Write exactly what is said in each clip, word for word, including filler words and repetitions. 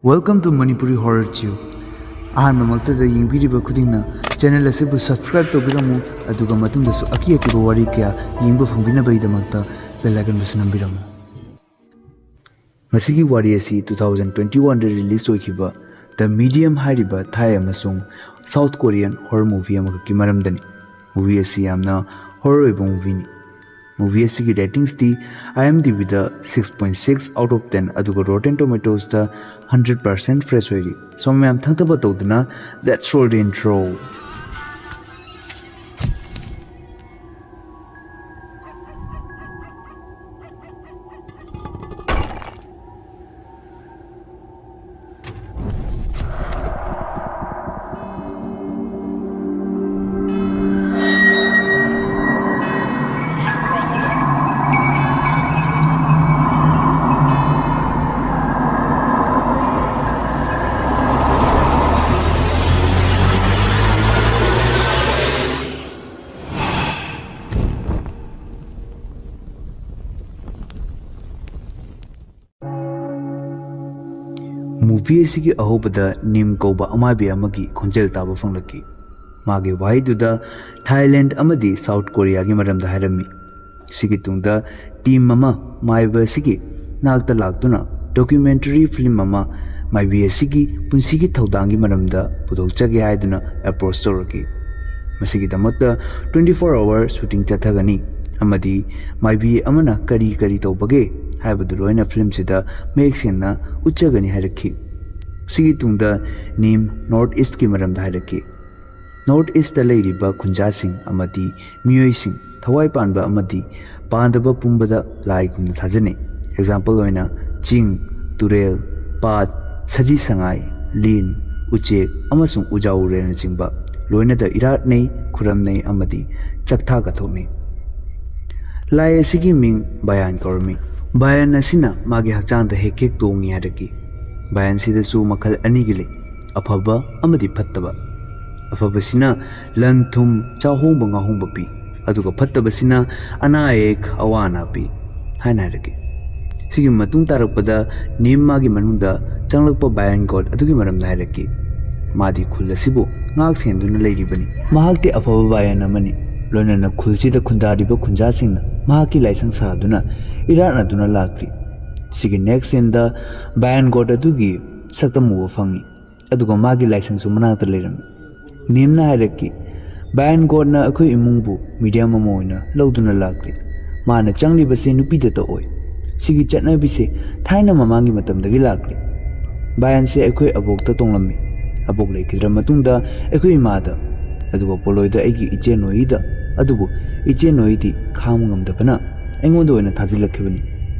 Welcome to Manipuri Horror Tube. ꯑꯍꯥꯟꯕꯃꯛꯇꯗ ꯌꯦꯡꯕꯤꯔꯤꯕ ꯈꯨꯗꯤꯡꯅ ꯆꯦꯅꯦꯜ ꯑꯁꯤꯕꯨ ꯁꯕꯁꯀ꯭ꯔꯥꯏꯕ ꯇꯧꯕꯤꯔꯝꯃꯨ, ꯑꯗꯨꯒ ꯃꯇꯨꯡꯗꯁꯨ ꯑꯀꯤ ꯑꯀꯤꯕ ꯋꯥꯔꯤ ꯀꯌꯥ ꯌꯦꯡꯕ ꯐꯪꯕꯤꯅꯕꯒꯤꯗꯃꯛꯇ ꯕꯦꯜ ꯑꯥꯏꯀꯟꯕꯨꯁꯨ ꯅꯝꯕꯤꯔꯝꯃꯨ꯫ ꯉꯁꯤꯒꯤ ꯋꯥꯔꯤ ꯑꯁꯤ ꯇꯨ ꯊꯥꯎꯖꯟ ꯇ꯭ꯋꯦꯟꯇꯤ ꯋꯥꯟꯗ ꯔꯤꯂꯤꯁ ꯑꯣꯏꯈꯤꯕ ꯗ ꯃꯤꯗꯤꯌꯝ ꯍꯥꯏꯔꯤꯕ ꯊꯥꯏ ꯑꯃꯁꯨꯡ ꯁꯥꯎꯠ ꯀꯣꯔꯤꯌꯟ ꯍꯣꯔꯔ ꯃꯨꯚꯤ ꯑꯃꯈꯛꯀꯤ ꯃꯔꯝꯗꯅꯤ꯫ ꯃꯨꯚꯤ ꯑꯁꯤ ꯌꯥꯝꯅ ꯍꯣꯔꯔ ꯑꯣꯏꯕ ꯃꯨꯚꯤꯅꯤ꯫ ꯃꯨꯚꯤ ꯑꯁꯤꯒꯤ ꯔꯦꯇꯤꯡꯁꯇꯤ ꯑꯥꯏ ꯑꯦꯝ ꯗꯤ ꯕꯤꯗ six point six out of ten, ꯑꯗꯨꯒ ꯔꯣꯇꯦꯟ ꯇꯣꯃꯦꯇꯣꯁꯇ ꯍꯟꯗ꯭ꯔꯦꯠ ꯄꯥꯔꯁꯦꯟ ꯐ꯭ꯔꯦꯁ ꯑꯣꯏꯔꯤ꯫ ꯁꯣꯝ ꯃꯌꯥꯝ ꯊꯪꯊꯕ ꯇꯧꯗꯨꯅ, let's roll the intro꯫ Movie ꯑꯁꯤꯒꯤ ꯑꯍꯧꯕꯗ ꯅꯤꯝ ꯀꯧꯕ ꯑꯃꯥꯏꯕꯤ ꯑꯃꯒꯤ ꯈꯣꯟꯖꯦꯜ ꯇꯥꯕ ꯐꯪꯂꯛꯈꯤ꯫ ꯃꯥꯒꯤ ꯋꯥꯍꯩꯗꯨꯗ ꯊꯥꯏꯂꯦꯟꯗ ꯑꯃꯗꯤ ꯁꯥꯎꯠ ꯀꯣꯔꯤꯌꯥꯒꯤ ꯃꯔꯝꯗ ꯍꯥꯏꯔꯝꯃꯤ꯫ ꯁꯤꯒꯤ ꯇꯨꯡꯗ ꯇꯤꯝ ꯑꯃ ꯃꯥꯏꯕ ꯑꯁꯤꯒꯤ ꯅꯥꯛꯇ ꯂꯥꯛꯇꯨꯅ ꯗꯣꯀ꯭ꯌꯨꯃꯦꯟꯇꯔꯤ ꯐꯤꯂꯝ ꯑꯃ ꯃꯥꯏꯕꯤ ꯑꯁꯤꯒꯤ ꯄꯨꯟꯁꯤꯒꯤ ꯊꯧꯗꯥꯡꯒꯤ ꯃꯔꯝꯗ ꯄꯨꯊꯣꯛꯆꯒꯦ ꯍꯥꯏꯗꯨꯅ ꯑꯦꯄ꯭ꯔꯣꯆ ꯇꯧꯔꯛꯈꯤ꯫ ꯃꯁꯤꯒꯤꯗꯃꯛꯇ ꯇ꯭ꯋꯦꯟꯇꯤ ꯐꯣꯔ ꯑꯋꯥꯔ ꯁꯨꯇꯤꯡ ꯆꯠꯊꯒꯅꯤ ꯑꯃꯗꯤ ꯃꯥꯏꯕꯤ ꯑꯃꯅ ꯀꯔꯤ ꯀꯔꯤ ꯇꯧꯕꯒꯦ ꯍꯥꯏꯕꯗꯨ ꯂꯣꯏꯅ ꯐꯤꯂꯝꯁꯤꯗ ꯃꯌꯦꯛ ꯁꯦꯡꯅ ꯎꯠꯆꯒꯅꯤ ꯍꯥꯏꯔꯛꯈꯤ꯫ ꯁꯤꯒꯤ ꯇꯨꯡꯗ ꯅꯤꯝ ꯅꯣꯔꯠ ꯏꯁ꯭ꯠꯀꯤ ꯃꯔꯝꯗ ꯍꯥꯏꯔꯛꯈꯤ꯫ ꯅꯣꯔꯠ ꯏꯁ꯭ꯠꯇ ꯂꯩꯔꯤꯕ ꯈꯨꯟꯖꯥꯁꯤꯡ ꯑꯃꯗꯤ ꯃꯤꯑꯣꯏꯁꯤꯡ ꯊꯋꯥꯏ ꯄꯥꯟꯕ ꯑꯃꯗꯤ ꯄꯥꯟꯗꯕ ꯄꯨꯝꯕꯗ ꯂꯥꯏꯒꯨꯝꯅ ꯊꯥꯖꯅꯩ꯫ ꯑꯦꯛꯖꯥꯝꯄꯜ ꯑꯣꯏꯅ ꯆꯤꯡ, ꯇꯨꯔꯦꯜ, ꯄꯥꯠ, ꯁꯖꯤ ꯁꯉꯥꯏ, ꯂꯤꯟ, ꯎꯆꯦꯛ ꯑꯃꯁꯨꯡ ꯎꯖꯥꯎ ꯎꯔꯦꯜꯅꯆꯤꯡꯕ ꯂꯣꯏꯅꯗ ꯏꯔꯥꯠꯅꯩ, ꯈꯨꯔꯝꯅꯩ ꯑꯃꯗꯤ ꯆꯥꯛꯊꯥ ꯀꯠꯊꯣꯛꯅꯩ꯫ ꯂꯥꯏ ꯑꯁꯤꯒꯤ ꯃꯤꯡ ꯕꯥꯌꯥꯟ ꯀꯧꯔꯝꯃꯤ꯫ ꯕꯥꯌꯥꯟ ꯑꯁꯤꯅ ꯃꯥꯒꯤ ꯍꯛꯆꯥꯡꯗ ꯍꯦꯛ ꯍꯦꯛ ꯇꯣꯡꯏ ꯍꯥꯏꯔꯛꯈꯤ꯫ ꯕꯥꯌꯥꯟꯁꯤꯗꯁꯨ ꯃꯈꯜ ꯑꯅꯤꯒꯤ ꯂꯩ, ꯑꯐꯕ ꯑꯃꯗꯤ ꯐꯠꯇꯕ꯫ ꯑꯐꯕꯁꯤꯅ ꯂꯟ ꯊꯨꯝ, ꯆꯥꯍꯣꯡꯕ ꯉꯥꯍꯣꯡꯕ ꯄꯤ, ꯑꯗꯨꯒ ꯐꯠꯇꯕꯁꯤꯅ ꯑꯅꯥ ꯑꯌꯦꯛ ꯑꯋꯥ ꯑꯅꯥ ꯄꯤ ꯍꯥꯏꯅ ꯍꯥꯏꯔꯛꯈꯤ꯫ ꯁꯤꯒꯤ ꯃꯇꯨꯡ ꯇꯥꯔꯛꯄꯗ ꯅꯤꯝ ꯃꯥꯒꯤ ꯃꯅꯨꯡꯗ ꯆꯪꯂꯛꯄ ꯕꯥꯌꯟ ꯒꯣꯠ ꯑꯗꯨꯒꯤ ꯃꯔꯝꯗ ꯍꯥꯏꯔꯛꯈꯤ꯫ ꯃꯥꯗꯤ ꯈꯨꯜ ꯑꯁꯤꯕꯨ ꯉꯥꯛ ꯁꯦꯟꯗꯨꯅ ꯂꯩꯔꯤꯕꯅꯤ꯫ ꯃꯍꯥꯛꯇꯤ ꯑꯐꯕ ꯕꯥꯌꯟ ꯑꯃꯅꯤ꯫ ꯂꯣꯏꯅꯅ ꯈꯨꯜꯁꯤꯗ ꯈꯨꯟꯗꯥꯔꯤꯕ ꯈꯨꯟꯖꯥꯁꯤꯡꯅ ꯃꯍꯥꯛꯀꯤ ꯂꯥꯏꯁꯪ ꯁꯥꯗꯨꯅ ꯏꯔꯥꯠꯅꯗꯨꯅ ꯂꯥꯛꯂꯤ꯫ ꯁꯤꯒꯤ ꯅꯦꯛꯁ ꯁꯤꯟꯗ ꯕꯥꯌꯟ ꯒꯣꯠ ꯑꯗꯨꯒꯤ ꯁꯛꯇꯝ ꯎꯕ ꯐꯪꯏ꯫ ꯑꯗꯨꯒ ꯃꯥꯒꯤ ꯂꯥꯏꯁꯪꯁꯨ ꯃꯅꯥꯛꯇ ꯂꯩꯔꯝꯃꯤ꯫ ꯅꯤꯝꯅ ꯍꯥꯏꯔꯛꯈꯤ, "ꯕꯥꯌꯟ ꯒꯣꯠꯅ ꯑꯩꯈꯣꯏ ꯏꯃꯨꯡꯕꯨ ꯃꯤꯗꯤꯌꯝ ꯑꯃ ꯑꯣꯏꯅ ꯂꯧꯗꯨꯅ ꯂꯥꯛꯂꯤ꯫ ꯃꯥꯅ ꯆꯪꯂꯤꯕꯁꯤ ꯅꯨꯄꯤꯗꯇ ꯑꯣꯏ꯫ ꯁꯤꯒꯤ ꯆꯠꯅꯕꯤꯁꯦ ꯊꯥꯏꯅ ꯃꯃꯥꯡꯒꯤ ꯃꯇꯝꯗꯒꯤ ꯂꯥꯛꯂꯤ꯫ ꯕꯥꯌꯟꯁꯦ ꯑꯩꯈꯣꯏ ꯑꯕꯣꯛꯇ ꯇꯣꯡꯂꯝꯃꯤ꯫ ꯑꯕꯣꯛ ꯂꯩꯈꯤꯗ꯭ꯔ ꯃꯇꯨꯡꯗ ꯑꯩꯈꯣꯏ ꯏꯃꯥꯗ, ꯑꯗꯨꯒ ꯄꯣꯠꯂꯣꯏꯗ ꯑꯩꯒꯤ ꯏꯆꯦ ꯅꯣꯏꯗ꯫ ꯑꯗꯨꯕꯨ ꯏꯆꯦ ꯅꯣꯏꯗꯤ ꯈꯥꯡꯕ ꯉꯝꯗꯕꯅ ꯑꯩꯉꯣꯟꯗ ꯑꯣꯏꯅ ꯊꯥꯖꯤꯜꯂꯛꯈꯤꯕꯅꯤ꯫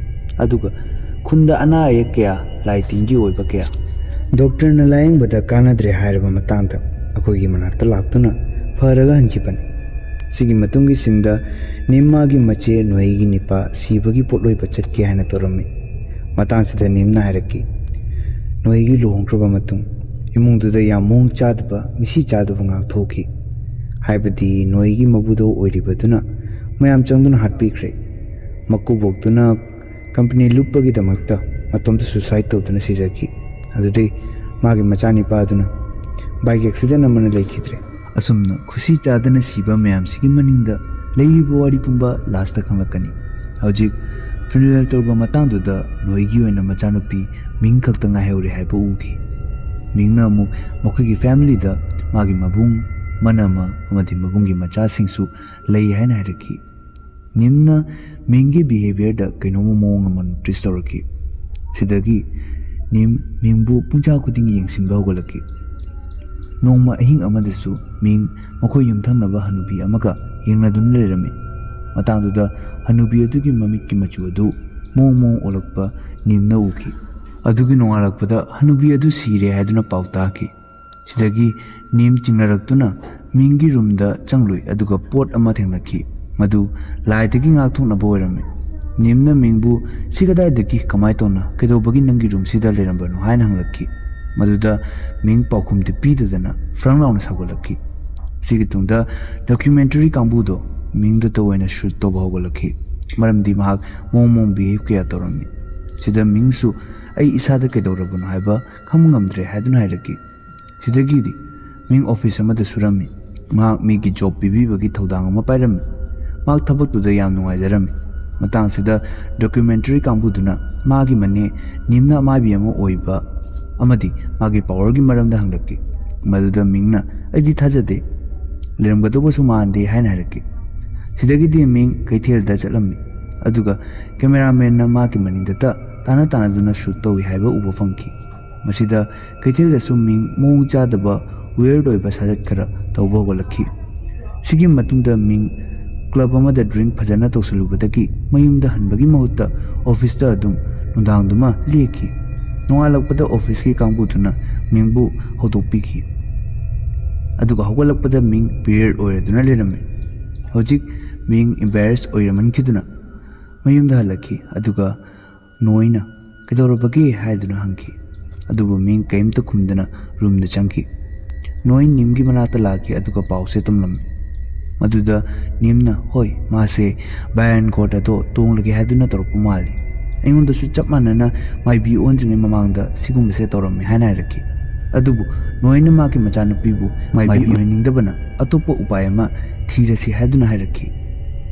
ꯑꯗꯨꯒ ꯈꯨꯟꯗ ꯑꯅꯥ ꯑꯌꯦꯛ ꯀꯌꯥ, ꯂꯥꯏ ꯇꯤꯟꯒꯤ ꯑꯣꯏꯕ ꯀꯌꯥ, ꯗꯣꯛꯇꯔꯅ ꯂꯥꯌꯦꯡꯕꯗ ꯀꯥꯟꯅꯗ꯭ꯔꯦ ꯍꯥꯏꯔꯕ ꯃꯇꯥꯡꯗ ꯑꯩꯈꯣꯏꯒꯤ ꯃꯅꯥꯛꯇ ꯂꯥꯛꯇꯨꯅ ꯐꯔꯒ ꯍꯟꯈꯤꯕꯅꯤ꯫ ꯁꯤꯒꯤ ꯃꯇꯨꯡꯒꯤ ꯁꯤꯟꯗ ꯅꯤꯝ ꯃꯥꯒꯤ ꯃꯆꯦ ꯅꯣꯏꯒꯤ ꯅꯤꯄꯥ ꯁꯤꯕꯒꯤ ꯄꯣꯠꯂꯣꯏꯕ ꯆꯠꯀꯦ ꯍꯥꯏꯅ ꯇꯧꯔꯝꯃꯤ꯫ ꯃꯇꯥꯡꯁꯤꯗ ꯅꯤꯝꯅ ꯍꯥꯏꯔꯛꯈꯤ, ꯅꯣꯏꯒꯤ ꯂꯨꯍꯣꯡꯈ꯭ꯔꯕ ꯃꯇꯨꯡ ꯏꯃꯨꯡꯗꯨꯗ ꯌꯥꯝ ꯃꯑꯣꯡ ꯆꯥꯗꯕ, ꯃꯤꯁꯤ ꯆꯥꯗꯕ ꯉꯥꯛ ꯊꯣꯛꯈꯤ꯫ ꯍꯥꯏꯕꯗꯤ ꯅꯣꯏꯒꯤ ꯃꯕꯨꯗꯧ ꯑꯣꯏꯔꯤꯕꯗꯨꯅ ꯃꯌꯥꯝ ꯆꯪꯗꯨꯅ ꯍꯥꯠꯄꯤꯈ꯭ꯔꯦ꯫ ꯃꯀꯨꯕꯣꯛꯇꯨꯅ ꯀꯝꯄꯅꯤ ꯂꯨꯞꯄꯒꯤꯗꯃꯛꯇ ꯃꯇꯣꯝꯇ ꯁꯨꯁꯥꯏꯗ ꯇꯧꯗꯨꯅ ꯁꯤꯖꯈꯤ꯫ ꯑꯗꯨꯗꯩ ꯃꯥꯒꯤ ꯃꯆꯥꯅꯤꯄꯥꯗꯨꯅ ꯕꯥꯏꯛ ꯑꯦꯛꯁꯤꯗꯦꯟ ꯑꯃꯅ ꯂꯩꯈꯤꯗ꯭ꯔꯦ꯫ ꯑꯁꯨꯝꯅ ꯈꯨꯁꯤ ꯆꯥꯗꯅ ꯁꯤꯕ ꯃꯌꯥꯝꯁꯤꯒꯤ ꯃꯅꯤꯡꯗ ꯂꯩꯔꯤꯕ ꯋꯥꯔꯤ ꯄꯨꯝꯕ ꯂꯥꯁꯇ ꯈꯪꯂꯛꯀꯅꯤ꯫ ꯍꯧꯖꯤꯛ ꯐ꯭ꯌꯨꯅꯔꯦꯜ ꯇꯧꯔꯕ ꯃꯇꯥꯡꯗꯨꯗ ꯅꯣꯏꯒꯤ ꯑꯣꯏꯅ ꯃꯆꯥꯅꯨꯄꯤ ꯃꯤꯡ ꯈꯛꯇ ꯉꯥꯏꯍꯧꯔꯦ ꯍꯥꯏꯕ ꯎꯈꯤ꯫ ꯃꯤꯡꯅ ꯑꯃꯨꯛ ꯃꯈꯣꯏꯒꯤ ꯐꯦꯃꯤꯂꯤꯗ ꯃꯥꯒꯤ ꯃꯕꯨꯡ, ꯃꯅꯝꯃ ꯑꯃꯗꯤ ꯃꯕꯨꯡꯒꯤ ꯃꯆꯥꯁꯤꯡꯁꯨ ꯂꯩ ꯍꯥꯏꯅ ꯍꯥꯏꯔꯛꯈꯤ꯫ ꯅꯤꯝꯅ ꯃꯤꯡꯒꯤ ꯕꯤꯍꯦꯕꯤꯌꯔꯗ ꯀꯩꯅꯣꯝꯃ ꯃꯑꯣꯡ ꯑꯃ ꯅꯣꯇꯤꯁ ꯇꯧꯔꯛꯈꯤ꯫ ꯁꯤꯗꯒꯤ ꯅꯤꯝ ꯃꯤꯡꯕꯨ ꯄꯨꯡꯆꯥ ꯈꯨꯗꯤꯡꯒꯤ ꯌꯦꯡꯁꯤꯟꯕ ꯍꯧꯒꯠꯂꯛꯈꯤ꯫ ꯅꯣꯡꯃ ꯑꯍꯤꯡ ꯑꯃꯗꯁꯨ ꯃꯤꯡ ꯃꯈꯣꯏ ꯌꯨꯝꯊꯪꯅꯕ ꯍꯅꯨꯕꯤ ꯑꯃꯒ ꯌꯦꯡꯅꯗꯨꯅ ꯂꯩꯔꯝꯃꯤ꯫ ꯃꯇꯥꯡꯗꯨꯗ ꯍꯅꯨꯕꯤ ꯑꯗꯨꯒꯤ ꯃꯃꯤꯠꯀꯤ ꯃꯆꯨ ꯑꯗꯨ ꯃꯑꯣꯡ ꯃꯑꯣꯡ ꯑꯣꯜꯂꯛꯄ ꯅꯤꯝꯅ ꯎꯈꯤ꯫ ꯑꯗꯨꯒꯤ ꯅꯣꯡꯉꯥꯜꯂꯛꯄꯗ ꯍꯅꯨꯕꯤ ꯑꯗꯨ ꯁꯤꯔꯦ ꯍꯥꯏꯗꯨꯅ ꯄꯥꯎ ꯇꯥꯈꯤ꯫ ꯁꯤꯗꯒꯤ ꯅꯤꯝ ꯆꯤꯡꯅꯔꯛꯇꯨꯅ ꯃꯤꯡꯒꯤ ꯔꯨꯝꯗ ꯆꯪꯂꯨꯏ, ꯑꯗꯨꯒ ꯄꯣꯠ ꯑꯃ ꯊꯦꯡꯅꯈꯤ꯫ ꯃꯗꯨ ꯂꯥꯏꯗꯒꯤ ꯉꯥꯛꯊꯣꯛꯅꯕ ꯑꯣꯏꯔꯝꯃꯤ꯫ ꯅꯤꯝꯅ ꯃꯤꯡꯕꯨ, "ꯁꯤ ꯀꯗꯥꯏꯗꯒꯤ, ꯀꯃꯥꯏ ꯇꯧꯅ, ꯀꯩꯗꯧꯕꯒꯤ ꯅꯪꯒꯤ ꯔꯨꯝꯁꯤꯗ ꯂꯩꯔꯝꯕꯅꯣ?" ꯍꯥꯏꯅ ꯍꯪꯂꯛꯈꯤ꯫ ꯃꯗꯨꯗ ꯃꯤꯡ ꯄꯥꯎꯈꯨꯝꯗꯤ ꯄꯤꯗꯗꯅ ꯐ꯭ꯔꯪ ꯂꯥꯎꯅ ꯁꯥꯎꯒꯠꯂꯛꯈꯤ꯫ ꯁꯤꯒꯤ ꯇꯨꯡꯗ ꯗꯣꯀ꯭ꯌꯨꯃꯦꯟꯇꯔꯤ ꯀꯥꯡꯕꯨꯗꯣ ꯃꯤꯡꯗꯇ ꯑꯣꯏꯅ ꯁꯨꯠ ꯇꯧꯕ ꯍꯧꯒꯠꯂꯛꯈꯤ, ꯃꯔꯝꯗꯤ ꯃꯍꯥꯛ ꯃꯑꯣꯡ ꯃꯑꯣꯡ ꯕꯤꯍꯦꯕ ꯀꯌꯥ ꯇꯧꯔꯝꯃꯤ꯫ ꯁꯤꯗ ꯃꯤꯡꯁꯨ "ꯑꯩ ꯏꯁꯥꯗ ꯀꯩꯗꯧꯔꯕꯅꯣ ꯍꯥꯏꯕ ꯈꯪꯕ ꯉꯝꯗ꯭ꯔꯦ" ꯍꯥꯏꯗꯨꯅ ꯍꯥꯏꯔꯛꯈꯤ꯫ ꯁꯤꯗꯒꯤꯗꯤ ꯃꯤꯡ ꯑꯣꯐꯤꯁ ꯑꯃꯗ ꯁꯨꯔꯝꯃꯤ꯫ ꯃꯍꯥꯛ ꯃꯤꯒꯤ ꯖꯣꯕ ꯄꯤꯕꯤꯕꯒꯤ ꯊꯧꯗꯥꯡ ꯑꯃ ꯄꯥꯏꯔꯝꯃꯤ꯫ ꯃꯍꯥꯛ ꯊꯕꯛꯇꯨꯗ ꯌꯥꯝ ꯅꯨꯡꯉꯥꯏꯖꯔꯝꯃꯤ꯫ ꯃꯇꯥꯡꯁꯤꯗ ꯗꯣꯀ꯭ꯌꯨꯃꯦꯟꯇꯔꯤ ꯀꯥꯡꯕꯨꯗꯨꯅ ꯃꯥꯒꯤ ꯃꯅꯦ ꯅꯤꯝꯅ ꯑꯃꯥꯏꯕꯤ ꯑꯃ ꯑꯣꯏꯕ ꯑꯃꯗꯤ ꯃꯥꯒꯤ ꯄꯋꯔꯒꯤ ꯃꯔꯝꯗ ꯍꯪꯂꯛꯈꯤ꯫ ꯃꯗꯨꯗ ꯃꯤꯡꯅ "ꯑꯩꯗꯤ ꯊꯥꯖꯗꯦ, ꯂꯩꯔꯝꯒꯗꯧꯕꯁꯨ ꯃꯥꯟꯗꯦ" ꯍꯥꯏꯅ ꯍꯥꯏꯔꯛꯈꯤ꯫ ꯁꯤꯗꯒꯤꯗꯤ ꯃꯤꯡ ꯀꯩꯊꯦꯜꯗ ꯆꯠꯂꯝꯃꯤ, ꯑꯗꯨꯒ ꯀꯦꯃꯦꯔꯥꯃꯦꯟꯅ ꯃꯥꯒꯤ ꯃꯅꯤꯡꯗꯇ ꯇꯥꯅ ꯇꯥꯅꯗꯨꯅ ꯁꯨꯠ ꯇꯧꯏ ꯍꯥꯏꯕ ꯎꯕ ꯐꯪꯈꯤ꯫ ꯃꯁꯤꯗ ꯀꯩꯊꯦꯜꯗꯁꯨ ꯃꯤꯡ ꯃꯑꯣꯡ ꯆꯥꯗꯕ, ꯋꯤꯌꯔꯗ ꯑꯣꯏꯕ ꯁꯥꯖꯠ ꯈꯔ ꯇꯧꯕ ꯍꯧꯒꯠꯂꯛꯈꯤ꯫ ꯁꯤꯒꯤ ꯃꯇꯨꯡꯗ ꯃꯤꯡ ꯀ꯭ꯂꯕ ꯑꯃꯗ ꯗ꯭ꯔꯤꯡ ꯐꯖꯅ ꯇꯧꯁꯜꯂꯨꯕꯗꯒꯤ ꯃꯌꯨꯝꯗ ꯍꯟꯕꯒꯤ ꯃꯍꯨꯠꯇ ꯑꯣꯐꯤꯁꯇ ꯑꯗꯨꯝ ꯅꯨꯡꯗꯥꯡꯗꯨꯃ ꯂꯦꯛꯈꯤ꯫ ꯅꯣꯡꯉꯥꯜꯂꯛꯄꯗ ꯑꯣꯐꯤꯁꯀꯤ ꯀꯥꯡꯕꯨꯗꯨꯅ ꯃꯤꯡꯕꯨ ꯍꯧꯗꯣꯛꯄꯤꯈꯤ, ꯑꯗꯨꯒ ꯍꯧꯒꯠꯂꯛꯄꯗ ꯃꯤꯡ ꯄꯤꯔꯤꯌꯗ ꯑꯣꯏꯔꯗꯨꯅ ꯂꯩꯔꯝꯃꯤ꯫ ꯍꯧꯖꯤꯛ ꯃꯤꯡ ꯏꯝꯕꯦꯔꯦꯁ ꯑꯣꯏꯔꯃꯟꯈꯤꯗꯨꯅ ꯃꯌꯨꯝꯗ ꯍꯜꯂꯛꯈꯤ, ꯑꯗꯨꯒ ꯅꯣꯏꯅ "ꯀꯩꯗꯧꯔꯕꯒꯦ?" ꯍꯥꯏꯗꯨꯅ ꯍꯪꯈꯤ꯫ ꯑꯗꯨꯕꯨ ꯃꯤꯡ ꯀꯔꯤꯝꯇ ꯈꯨꯝꯗꯅ ꯔꯨꯝꯗ ꯆꯪꯈꯤ꯫ ꯅꯣꯏ ꯅꯤꯝꯒꯤ ꯃꯅꯥꯛꯇ ꯂꯥꯛꯈꯤ, ꯑꯗꯨꯒ ꯄꯥꯎꯁꯦ ꯇꯝꯂꯝꯃꯤ꯫ ꯃꯗꯨꯗ ꯅꯤꯝꯅ, "ꯍꯣꯏ, ꯃꯥꯁꯦ ꯕꯥꯌꯔꯟ ꯒꯣꯠ ꯑꯗꯣ ꯇꯣꯡꯂꯒꯦ ꯍꯥꯏꯗꯨꯅ ꯇꯧꯔꯛꯄ ꯃꯥꯜꯂꯤ꯫ ꯑꯩꯉꯣꯟꯗꯁꯨ ꯆꯞ ꯃꯥꯟꯅꯅ ꯃꯥꯏꯕꯤ ꯑꯣꯟꯗ꯭ꯔꯤꯉꯩ ꯃꯃꯥꯡꯗ ꯁꯤꯒꯨꯝꯕꯁꯦ ꯇꯧꯔꯝꯃꯤ" ꯍꯥꯏꯅ ꯍꯥꯏꯔꯛꯈꯤ꯫ ꯑꯗꯨꯕꯨ ꯅꯣꯏꯅ ꯃꯥꯒꯤ ꯃꯆꯥꯅꯨꯄꯤꯕꯨ ꯃꯥꯏꯕꯤ ꯑꯣꯏꯍꯟꯅꯤꯡꯗꯕꯅ ꯑꯇꯣꯞꯄ ꯎꯄꯥꯏ ꯑꯃ ꯊꯤꯔꯁꯤ ꯍꯥꯏꯗꯨꯅ ꯍꯥꯏꯔꯛꯈꯤ꯫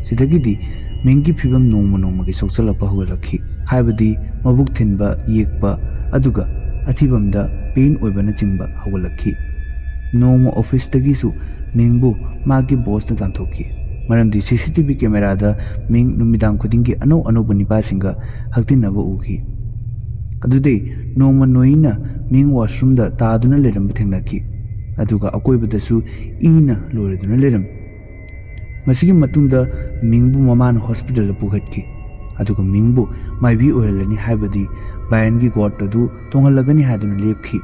ꯁꯤꯗꯒꯤꯗꯤ ꯃꯤꯡꯒꯤ ꯐꯤꯕꯝ ꯅꯣꯡꯃ ꯅꯣꯡꯃꯒꯤ ꯁꯣꯛꯆꯜꯂꯛꯄ ꯍꯧꯒꯠꯂꯛꯈꯤ꯫ ꯍꯥꯏꯕꯗꯤ ꯃꯕꯨꯛ ꯊꯤꯟꯕ, ꯌꯦꯛꯄ, ꯑꯗꯨꯒ ꯑꯊꯤꯕꯝꯗ ꯄꯦꯟ ꯑꯣꯏꯕꯅꯆꯤꯡꯕ ꯍꯧꯒꯠꯂꯛꯈꯤ꯫ ꯅꯣꯡꯃ ꯑꯣꯐꯤꯁꯇꯒꯤꯁꯨ ꯃꯤꯡꯕꯨ ꯃꯥꯒꯤ ꯕꯣꯁꯅ ꯇꯥꯟꯊꯣꯛꯈꯤ, ꯃꯔꯝꯗꯤ ꯁꯤ ꯁꯤ ꯇꯤ ꯚꯤ ꯀꯦꯃꯦꯔꯥꯗ ꯃꯤꯡ ꯅꯨꯃꯤꯗꯥꯡ ꯈꯨꯗꯤꯡꯒꯤ ꯑꯅꯧ ꯑꯅꯧꯕ ꯅꯤꯄꯥꯁꯤꯡꯒ ꯍꯛꯇꯤꯟꯅꯕ ꯎꯈꯤ꯫ ꯑꯗꯨꯗꯩ ꯅꯣꯡꯃ ꯅꯣꯏꯅ ꯃꯤꯡ ꯋꯥꯁꯔꯨꯝꯗ ꯇꯥꯗꯨꯅ ꯂꯩꯔꯝꯕ ꯊꯦꯡꯅꯈꯤ, ꯑꯗꯨꯒ ꯑꯀꯣꯏꯕꯗꯁꯨ ꯏꯅ ꯂꯣꯏꯔꯗꯨꯅ ꯂꯩꯔꯝꯃꯤ꯫ ꯃꯁꯤꯒꯤ ꯃꯇꯨꯡꯗ ꯃꯤꯡꯕꯨ ꯃꯃꯥꯅ ꯍꯣꯁꯄꯤꯇꯥꯜꯗ ꯄꯨꯈꯠꯈꯤ, ꯑꯗꯨꯒ ꯃꯤꯡꯕꯨ ꯃꯥꯏꯕꯤ ꯑꯣꯏꯍꯜꯂꯅꯤ ꯍꯥꯏꯕꯗꯤ ꯕꯥꯌꯔꯟꯒꯤ ꯒꯣꯠ ꯑꯗꯨ ꯇꯣꯡꯍꯜꯂꯒꯅꯤ ꯍꯥꯏꯗꯨꯅ ꯂꯦꯞꯈꯤ꯫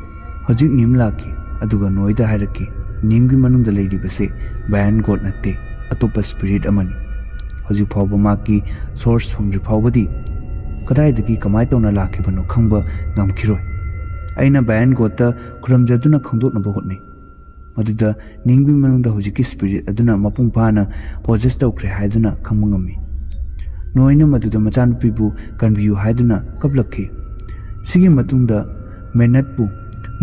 ꯍꯧꯖꯤꯛ ꯅꯤꯝ ꯂꯥꯛꯈꯤ, ꯑꯗꯨꯒ ꯅꯣꯏꯗ ꯍꯥꯏꯔꯛꯈꯤ, "ꯅꯤꯝꯒꯤ ꯃꯅꯨꯡꯗ ꯂꯩꯔꯤꯕꯁꯦ ꯕꯥꯌꯔꯟ ꯒꯣꯠ ꯅꯠꯇꯦ, ꯑꯇꯣꯞꯄ ꯁ꯭ꯄꯤꯔꯤꯠ ꯑꯃꯅꯤ꯫ ꯍꯧꯖꯤꯛ ꯐꯥꯎꯕ ꯃꯍꯥꯛꯀꯤ ꯁꯣꯔꯁ ꯐꯪꯗ꯭ꯔꯤ ꯐꯥꯎꯕꯗꯤ ꯀꯗꯥꯏꯗꯒꯤ ꯀꯃꯥꯏ ꯇꯧꯅ ꯂꯥꯛꯈꯤꯕꯅꯣ ꯈꯪꯕ ꯉꯝꯈꯤꯔꯣꯏ꯫ ꯑꯩꯅ ꯕꯥꯌꯔꯟ ꯒꯣꯠꯇ ꯈꯨꯔꯨꯝꯖꯗꯨꯅ ꯈꯪꯗꯣꯛꯅꯕ ꯍꯣꯠꯅꯩ꯫ ꯃꯗꯨꯗ ꯅꯤꯝꯒꯤ ꯃꯅꯨꯡꯗ ꯍꯧꯖꯤꯛꯀꯤ ꯁ꯭ꯄꯤꯔꯤꯠ ꯑꯗꯨꯅ ꯃꯄꯨꯡ ꯐꯥꯅ ꯄꯣꯖꯦꯁ ꯇꯧꯈ꯭ꯔꯦ ꯍꯥꯏꯗꯨꯅ ꯈꯪꯕ ꯉꯝꯃꯤ"꯫ ꯅꯣꯏꯅ ꯃꯗꯨꯗ ꯃꯆꯥꯅꯨꯄꯤꯕꯨ ꯀꯟꯕꯤꯌꯨ ꯍꯥꯏꯗꯨꯅ ꯀꯞꯂꯛꯈꯤ꯫ ꯁꯤꯒꯤ ꯃꯇꯨꯡꯗ ꯃꯦꯅꯠꯄꯨ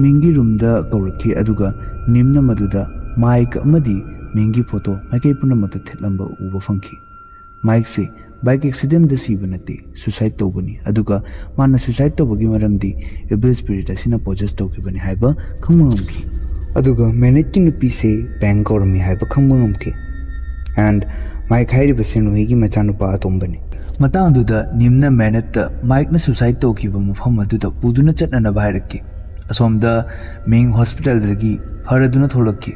ꯃꯤꯡꯒꯤ ꯔꯨꯝꯗ ꯀꯧꯔꯛꯈꯤ, ꯑꯗꯨꯒ ꯅꯤꯝꯅ ꯃꯗꯨꯗ ꯃꯥꯏꯛ ꯑꯃꯗꯤ ꯃꯤꯡꯒꯤ ꯐꯣꯇꯣ ꯃꯥꯏꯀꯩ ꯄꯨꯝꯅꯃꯛꯇ ꯊꯦꯠꯂꯝꯕ ꯎꯕ ꯐꯪꯈꯤ꯫ ꯃꯥꯏꯛꯁꯦ ꯕꯥꯏꯛ ꯑꯦꯛꯁꯤꯗꯦꯟꯗ ꯁꯤꯕ ꯅꯠꯇꯦ, ꯁꯨꯁꯥꯏꯗ ꯇꯧꯕꯅꯤ, ꯑꯗꯨꯒ ꯃꯥꯅ ꯁꯨꯁꯥꯏꯗ ꯇꯧꯕꯒꯤ ꯃꯔꯝꯗꯤ ꯏꯚꯤꯜ ꯁ꯭ꯄꯤꯔꯤꯠ ꯑꯁꯤꯅ ꯄꯣꯖꯦꯁ ꯇꯧꯈꯤꯕꯅꯤ ꯍꯥꯏꯕ ꯈꯪꯕ ꯉꯝꯈꯤ꯫ ꯑꯗꯨꯒ ꯃꯦꯅꯦꯠꯀꯤ ꯅꯨꯄꯤꯁꯦ ꯕꯦꯡ ꯀꯧꯔꯝꯃꯤ ꯍꯥꯏꯕ ꯈꯪꯕ ꯉꯝꯈꯤ꯫ ꯑꯦꯟ ꯃꯥꯏꯛ ꯍꯥꯏꯔꯤꯕꯁꯦ ꯅꯣꯏꯒꯤ ꯃꯆꯥꯅꯨꯄꯥ ꯑꯇꯣꯝꯕꯅꯤ꯫ ꯃꯇꯥꯡꯗꯨꯗ ꯅꯤꯝꯅ ꯃꯦꯅꯦꯠꯇ ꯃꯥꯏꯛꯅ ꯁꯨꯁꯥꯏꯗ ꯇꯧꯈꯤꯕ ꯃꯐꯝ ꯑꯗꯨꯗ ꯄꯨꯗꯨꯅ ꯆꯠꯅꯅꯕ ꯍꯥꯏꯔꯛꯈꯤ꯫ ꯑꯁꯣꯝꯗ ꯃꯤꯡ ꯍꯣꯁꯄꯤꯇꯥꯜꯗꯒꯤ ꯐꯔꯗꯨꯅ ꯊꯣꯛꯂꯛꯈꯤ꯫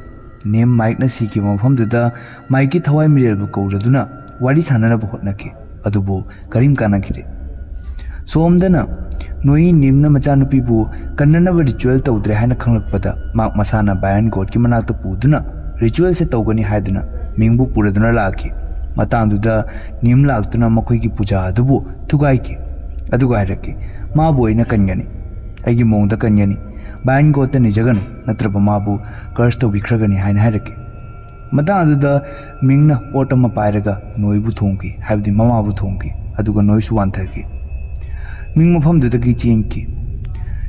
ꯅꯤꯝ ꯃꯥꯏꯛꯅ ꯁꯤꯈꯤꯕ ꯃꯐꯝꯗꯨꯗ ꯃꯥꯏꯛꯀꯤ ꯊꯋꯥꯏ ꯃꯤꯔꯦꯜꯕꯨ ꯀꯧꯔꯗꯨꯅ ꯋꯥꯔꯤ ꯁꯥꯟꯅꯅꯕ ꯍꯣꯠꯅꯈꯤ, ꯑꯗꯨꯕꯨ ꯀꯔꯤꯝ ꯀꯥꯟꯅꯈꯤꯗꯦ꯫ ꯁꯣꯝꯗꯅ ꯅꯣꯏ ꯅꯤꯝꯅ ꯃꯆꯥꯅꯨꯄꯤꯕꯨ ꯀꯟꯅꯅꯕ ꯔꯤꯆꯨꯋꯦꯜ ꯇꯧꯗ꯭ꯔꯦ ꯍꯥꯏꯅ ꯈꯪꯂꯛꯄꯗ ꯃꯥꯛ ꯃꯁꯥꯅ ꯕꯥꯌꯟ ꯒꯣꯗꯀꯤ ꯃꯅꯥꯛꯇ ꯄꯨꯗꯨꯅ ꯔꯤꯆꯨꯋꯦꯜꯁꯦ ꯇꯧꯒꯅꯤ ꯍꯥꯏꯗꯨꯅ ꯃꯤꯡꯕꯨ ꯄꯨꯔꯗꯨꯅ ꯂꯥꯛꯈꯤ꯫ ꯃꯇꯥꯡꯗꯨꯗ ꯅꯤꯝ ꯂꯥꯛꯇꯨꯅ ꯃꯈꯣꯏꯒꯤ ꯄꯨꯖꯥ ꯑꯗꯨꯕꯨ ꯊꯨꯒꯥꯏꯈꯤ, ꯑꯗꯨꯒ ꯍꯥꯏꯔꯛꯈꯤ, "ꯃꯥꯕꯨ ꯑꯩꯅ ꯀꯟꯒꯅꯤ, ꯑꯩꯒꯤ ꯃꯑꯣꯡꯗ ꯀꯟꯒꯅꯤ, ꯕꯥꯌꯟ ꯒꯣꯗꯇ ꯅꯤꯖꯒꯅꯨ, ꯅꯠꯇ꯭ꯔꯕ ꯃꯥꯕꯨ ꯀꯔꯁ ꯇꯧꯕꯤꯈ꯭ꯔꯒꯅꯤ" ꯍꯥꯏꯅ ꯍꯥꯏꯔꯛꯈꯤ꯫ ꯃꯇꯥꯡ ꯑꯗꯨꯗ ꯃꯤꯡꯅ ꯄꯣꯠ ꯑꯃ ꯄꯥꯏꯔꯒ ꯅꯣꯏꯕꯨ ꯊꯣꯝꯈꯤ, ꯍꯥꯏꯕꯗꯤ ꯃꯃꯥꯕꯨ ꯊꯣꯝꯈꯤ, ꯑꯗꯨꯒ ꯅꯣꯏꯁꯨ ꯋꯥꯟꯊꯈꯤ꯫ ꯃꯤꯡ ꯃꯐꯝꯗꯨꯗꯒꯤ ꯆꯦꯟꯈꯤ꯫